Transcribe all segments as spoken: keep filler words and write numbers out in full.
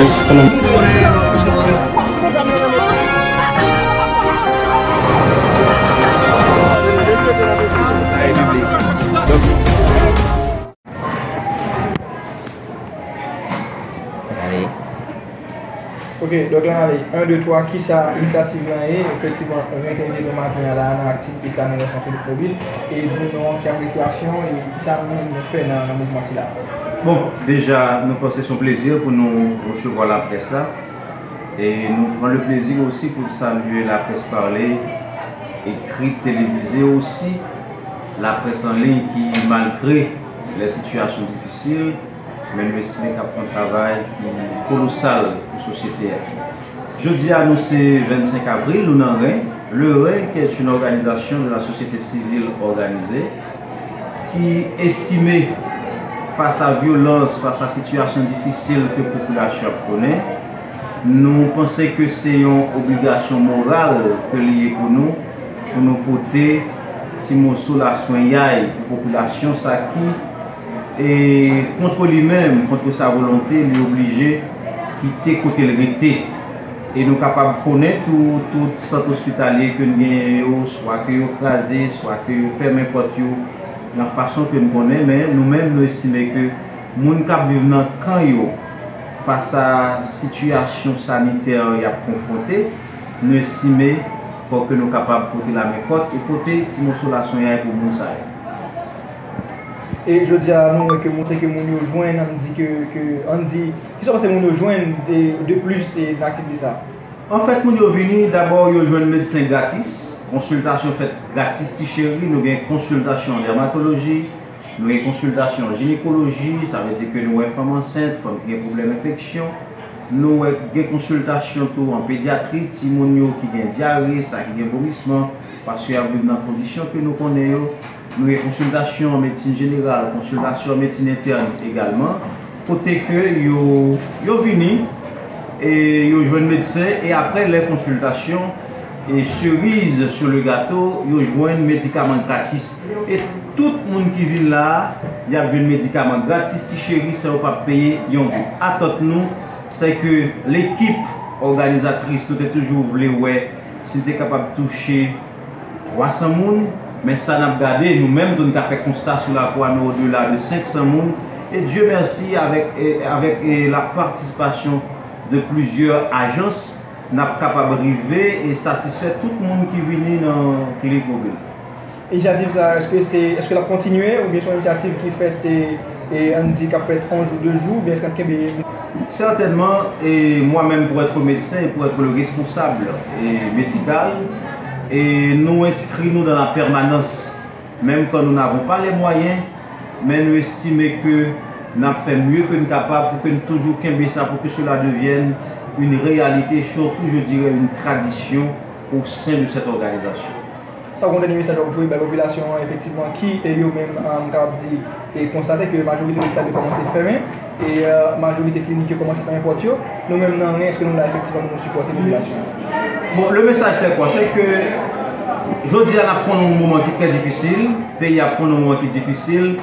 Ok, donk la, ale, en, de, twa, kisa inisyativ lan ye? Efektivman, nou gen te envite nou maten an la nan aktivite sa nou wè sou Antonik Mobil. E di nou ki apresyasyon e kisa nou menm nou fè nan, nan mouvman sila. Bon, deja, nou panse se yon plezi pou nou resevwa laprès la. E nou pran le plezi osi pou salye laprès pale, ekri, televize osi, laprès an liy ki, malgre lè sitiyasyon difisil, men nou estime k ap fè yon travay ki kolosal pou sosyete a. Jodi a, nou se vennsenk avril, nou nan Ren. Le Ren, qui est une organisation de la société civile organisée, ki estime, fas a vyolans, fas a sitiyasyon difisil ke popilasyon ap konnen, nou panse ke se yon obligasyon moral ke li ye pou nou, pou nou pote ti moso laswenyay pou popilasyon sa ki, e, kont li menm, kont sa volonte, li oblije kite kote l rete. E nou kapab konnen tou, tout sant ospitalye ke n genyen yo, swa ke yo kraze, swa ke yo fèmen pòt yo, nan fason ke n konnen, men nou menm, nou estime ke moun k ap viv nan kan yo, fas a sitiyasyon sanitè y ap konfwonte, nou estime fòk ke nou kapab pote lamen fòt e pote ti moso laswenyay pou moun sa yo. E jodi a, nou wè ke moun, se ke moun yo jwenn, ann di ke, ke, ann di, kisa w panse moun yo jwenn de, de plis, e, nan aktivite sa? Anfèt, moun yo vini, dabò, yo jwenn medsen gratis, konsiltasyon fèt gratis, ti cheri, nou gen konsiltasyon an dèmatoloji, nou gen konsiltasyon an jinekoloji, sa vle di ke nou wè fanm ansent, fanm ki gen pwoblèm enfeksyon, nou wè gen konsiltasyon tou an pedyatri, timoun yo ki gen dyare, sa ki gen vomisman, paske y ap viv nan kondisyon ke nou konnen yo. Nou gen konsiltasyon an medsin jeneral, konsiltasyon an medsin entèn egalman, kote ke yo, yo vini, e yo jwenn medsen, e apre lè konsiltasyon, e cerise sur le gâteau, yo jwenn medikaman gratis. E tout moun ki vin la a, y ap jwenn medikaman gratis, ti cheri, san yo p ap peye yon goud. Atant nou, se ke lekip òganizatris, nou te toujou vle wè si l te kapab touche twa san moun, men sa n ap gade, nou menm tou n ka fè konsta sou lakou a, nou odela de senk san moun, e Dye mèsi, avèk, e, avèk, e, la partisipasyon de plizyè ajans, n ap kapab rive e satisfè tout moun ki vini nan klinik mobil. Inisyativ sa, èske se, èske l ap kontinye oubyen se yon inisyativ ki fèt, e, e, ann di k ap fèt yon jou, de jou, oubyen èske n ap kenbe? Certainement, et moi-même pour être médecin et pour être le responsable, et médical, et nous inscrivons dans la permanence, même quand nous n'avons pas les moyens, men nou estime ke n ap fè mye ke n kapab pou ke n toujou kenbe sa, pour que cela devienne une réalité, surtout, je dirais, une tradition au sein de cette organisation. Sa w gen dènye mesaj w ap voye bay popilasyon an, efektivman, ki, e, yo menm, e, m kapab di, e, konstate ke majorite lopital yo kòmanse fèmen, e, e, majorite klinik yo kòmanse fèmen pòt yo. Nou menm nan Ren, èske nou la efektivman pou nou sipòte popilasyon an? Bon, le message c'est quoi? C'est que jodi a n ap konnen yon moman ki trè difisil, peyi a ap konnen yon moman ki difisil,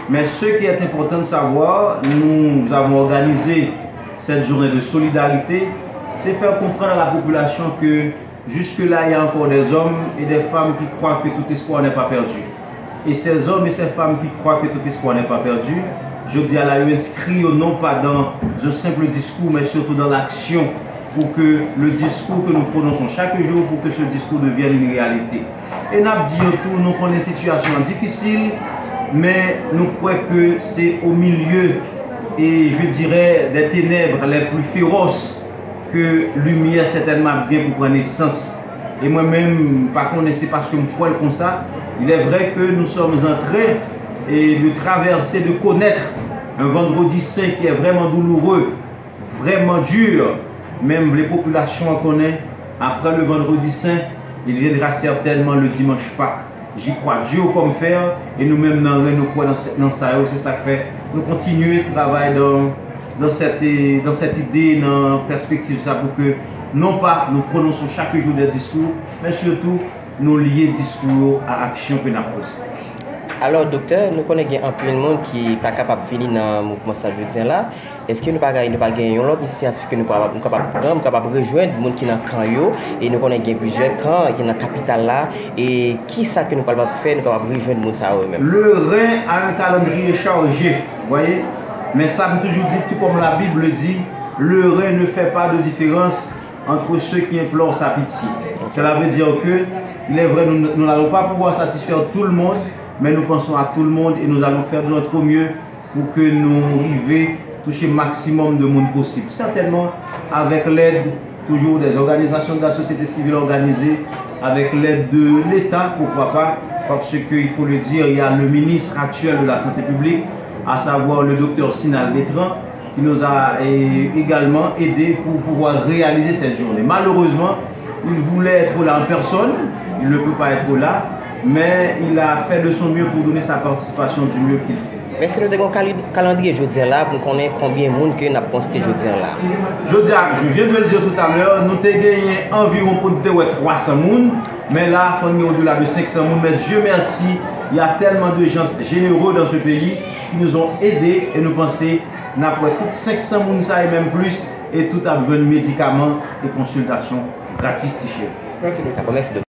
mais ce qui est important de savoir, nous avons organisé cette journée de solidarité, c'est faire comprendre à la population que jusque-là, il y a encore des hommes et des femmes qui croient que tout espoir n'est pas perdu. Et ces hommes et ces femmes qui croient que tout espoir n'est pas perdu, jodi a la, yo enskri yo non pas dans un simple discours, mais surtout dans l'action, pour que le discours que nous prononçons chaque jour, pour que ce discours devienne une réalité. E n ap di yo tou, nou konnen sitiyasyon an difisil, men nou kwè ke se au milieu, et je dirais, des ténèbres les plus féroces, ke limyè sètènman ap gen pou pran nesans. E mwen menm, m pa konnen se paske m kwè l konsa. Il est vrai que nous sommes en train, et, de traverser, de connaître un vendredi saint qui est vraiment douloureux, vraiment dur. Men m vle popilasyon an konnen, après le vendredi saint, il viendra certainement le dimanche Pâques. J'y crois dur comme fer, e nou menm nan Ren, nou kwè nan, nan sa yo, se sa k fè nou kontinye travay dans, dans cette, dans cette idée, nan pèspektiv sa, pou ke non pa nou pwononse chak jou de diskou, men sitou nou lye diskou yo a aksyon ke n ap poze. Alò, doktè, nou konnen gen anpil moun ki pa kapab vini nan mouvman sa jodi a la. Èske nou pa gen, nou pa gen yon lòt inisyativ ke nou kapab, nou kapab pran, nou kapab rejwenn moun ki nan kan yo, e nou konnen gen plizyè kan ki nan kapital la, e ki sa ke nou kapab fè, nou kapab rejwenn moun sa yo menm? Le Rhin a un calendrier chargé, vous voyez? Mais ça, je toujours dit, tout comme la Bible dit, le Rhin ne fait pas de différence entre ceux qui implorent sa pitié. Cela veut dire que, il est vrai, nous nous n'allons pas pouvoir satisfaire tout le monde, mais nous pensons à tout le monde et nous allons faire de notre mieux pour que nous arrivions à toucher maximum de monde possible. Certainement, avec l'aide toujours des organisations de la société civile organisée, avec l'aide de l'État, pourquoi pas, parce qu'il faut le dire, il y a le ministre actuel de la Santé publique, à savoir le docteur Sinal Bétran, qui nous a eh, également aidés pour pouvoir réaliser cette journée. Malheureusement, il voulait être là en personne, il ne peut pas être là, mais il a fait de son mieux pour donner sa participation du mieux qu'il peut. Èske nou te gen yon kalandriye jodi a la pou n konnen konbyen moun ke n ap konsilte jodi a la? Jodi a, je viens de le dire tout à l'heure, nous te genyen environ pou te wè twa san moun, men la, fò n gen au-delà de cinq cents moun, mais Dieu merci, il y a tellement de gens généreux dans ce pays qui nous ont aidés et nous pensons n ap wè tout cinq cents moun sa e menm plis, e tout ap jwenn medikaman e konsiltasyon gratis, ti cheri. Mèsi doktè. Dakò, mèsi doktè.